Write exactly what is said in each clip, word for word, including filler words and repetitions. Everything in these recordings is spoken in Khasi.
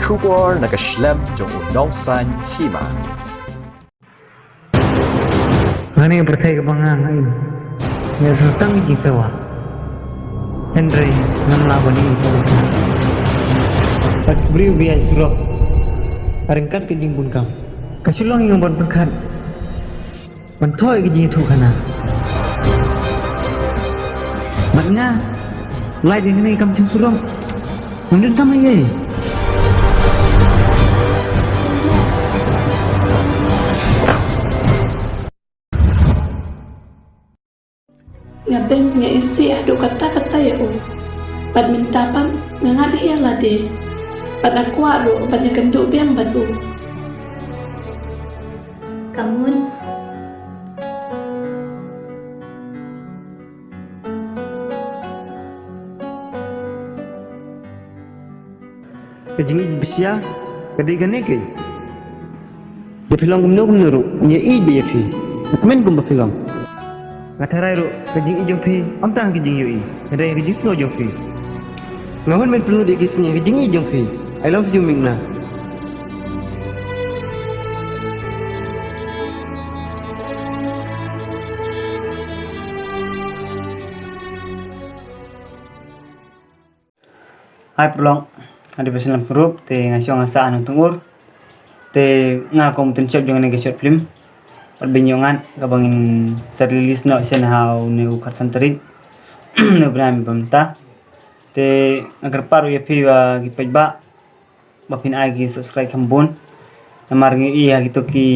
Khubor na ka shlem jong u nongsan hima. Nga ne pyrthei ka banga nga im. Nga sngewtang jingsewa. Hynrei ngam lah ban im. Pat briew biai surok. Arengkat ka jingbun kam. Ka shulong ïa nga ban pyrkhat. Ban thoi ka jingthu khana. Mat nga. Lai ding ne kam chung surok. Ngam dun kam ai. Nga beng nga isi haduh katta katta ïa u. Bad mynta pat nga ngat hi ïa lade. Bad nga kwah ruh ban ïakynduh biang bad u. Kamun. Ka jingïeit bishar ka dei kane kei. Ïa phi long kumno kumno ruh, ïa i ba ïa phi. Kmen kumba phi long. Nga tharai ruh ka jingïeit jong phi ym tang ka jingïeit, ka dei ka jingsngew jong phi. Nga hun men pynlut ïa ki sngi ka jingïeit jong phi. I love you Mingna. Hai pyrlok, nga dei Basan Langpynrup, te nga shong ha Sah Nongtyngur. Te nga kum u tyngshop jong kane ka short film Wat Beiñ Ïoh Ngat kaba ngin sa release noh shen ha une u khatsan tarik ne u bnai ba mynta. Te nga kyrpad ruh ïa phi ba ki paidbah ba phin ai ki subscribe kham bun. Namar ngi ïohi ha kito ki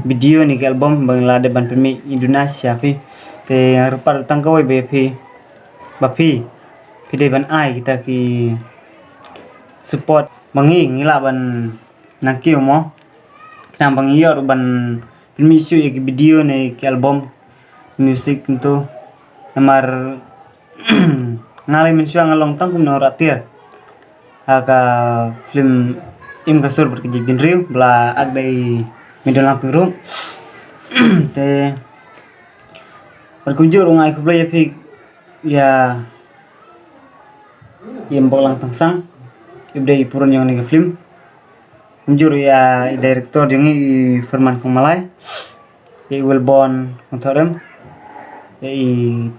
video ne ki album ba ngi la dep ban pynmih ngi duna sha phi. Te nga kyrpad tang kawei ba ïa phi ba phi phi dei ban ai kita ki support ba ngi ngi lah ban nang kiew mo. Khnang ba ngi ïoh ruh ban pynmih shuh ïa ki video ne ki album music kumto. Namar nga lei mynshuwa nga long tang kum u nongrah tiar ha ka film Im Ka Sur Bad Ka Jaitbynriew ba la act da i Meidolang Pyngrope. Te bad kumjuh ruh nga ai khublei ïa phi ïa i Mboklang Tangsang iba dei i puron jong kane ka film. Kumjuh ruh ïa i director jong ngi i Ferman Khongmalai, ïa i Wilborn Kongthorem, ïa i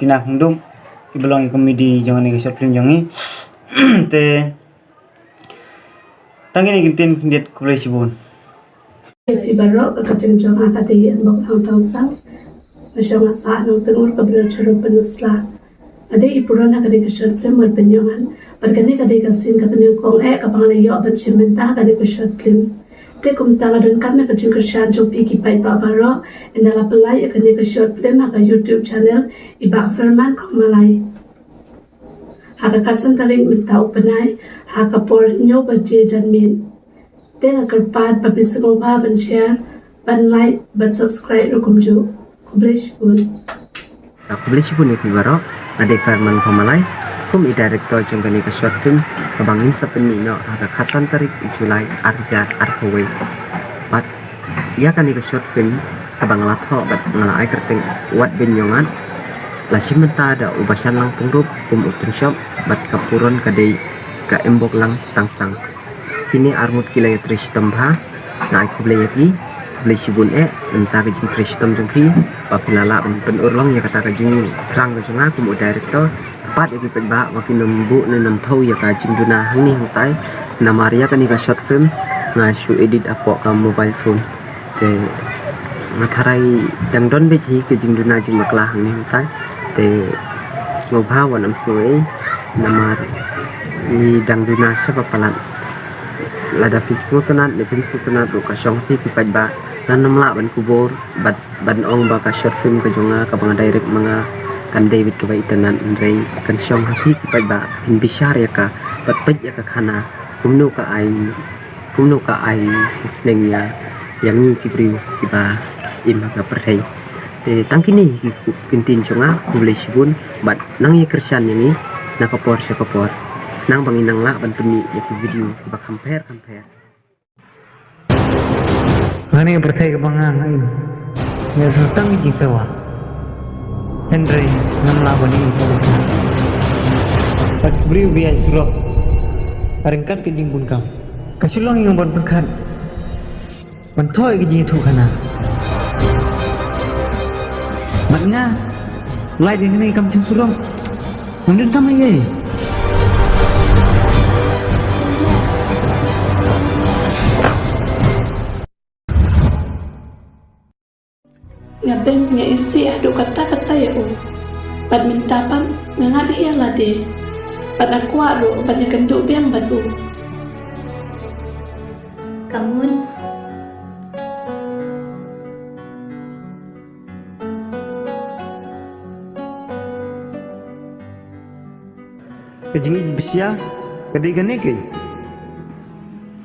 Tina Khongdup iba long i comedy jong kane ka short film jong ngi. Te tang kine ki ktien khyndiat, khublei shibun. Phi baroh, ka kyrteng jong nga ka dei Mboklang Tangsang. Nga shong ha Sah Nongtyngur, ka bynriew Jaiñtia Pynusla. Nga dei i puron ha kane ka short film Wat Beiñ Ïoh Ngat. Bad kane ka dei ka sien kaba nyngkong eh kaba nga la ïoh ban shim bynta ha kane ka short film. Te kumta nga donkam ïa ka jingkyrshan jong phi ki paidbah baroh, ynda la pynlait ïa kane ka short film ha ka YouTube channel i Bah Ferman Khongmalai. Ha ka khatsan tarik mynta u bnai, ha ka por hynñiew baje janmiet. Te nga kyrpad ba phin sngewbha ban share, ban like, ban subscribe ruh kumjuh. Khublei shibun. Khublei shibun ïa phi baroh. Nga dei Ferman Khongmalai kum i director jong kane ka short film kaba ngin sa pynmih noh ha ka khatsan tarik u July ar hajar arphew wei. Bad ïa kane ka short film kaba nga la thoh bad nga la ai kyrteng Wat Beiñ Ïoh Ngat, la shim bynta da u Basan Langpynrup kum u tyngshop bad ka puron ka dei ka Imboklang Tangsang. Kine arngut ki la ïatrei shitom bha. Nga ai khublei ïa ki, khublei shibun eh na ka bynta ka jingtrei shitom jong phi ba phi la lah ban pynurlong ïa kata ka jingthrang ka jong nga kum u director. Kyrpad ïa ki paidbah ba kin ym buh ne ym thew ïa ka jingduna hangne hangtai. Namar ïa kane ka short film nga shu edit hapoh ka mobile phone. Te nga tharai dang don beit hi ka jingduna jingbakla hangne hangtai. Te sngewbha wat nym sngew ei namar ngi dang duna shaba palat. Lada phi sngewtynnat ne phim sngewtynnat ruh ka shong ha phi ki paidbah. Lada nym lah ban kubur bad ban ong ba ka short film ka jong nga kaba nga direct ma nga kan dei beit kaba itynnat, hynrei kan shong ha phi ki paidbah phin bishar ïa ka bad peit ïa ka khana kumno ka ai, kumno ka ai jingsneng ïa, ïa ngi ki briew kiba im ha ka pyrthei. Te tang kine ki ku-, ki ktien jong nga, khublei shibun bad nang ïa kyrshan ïa ngi na ka por sha ka por. Nang ba ngin nang lah ban pynmih ïa ki video kiba kham pher kham pher. Nga ne pyrthei kaba nga nga im. Nga sngewtang jingsewa. Hynrei ngam lah ban im. Pat briew biai surok. Arengkat ka jingbun kam. Ka shu long ïa nga ban pyrkhat ban thoh ïa ka jingïathuh khana. Mat nga, lait ïa kane ka kam shynsurok. Ngam donkam ei ei. Nga beiñ, nga isih haduh katta katta ïa u. Bad mynta pat nga ngat hi ïa lade. Bad nga kwah ruh ban ïakynduh biang bad u. Ka mut. Ka jingïeit ba shisha ka dei kane keiñ.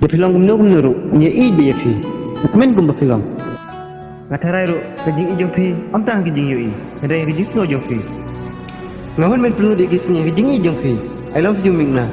Ïa phi long kumno kumno ruh, nga ïeit bha ïa phi. Nga kmen kumba phi long. Nga tharai ruh ka jingïeit jong phi ym tang ha ka jingïohi, hynrei ha ka jingsngew jong phi. Nga hun myn pynlut ïa ki sngi ha ka jingïeit jong phi. I love you, Meghna.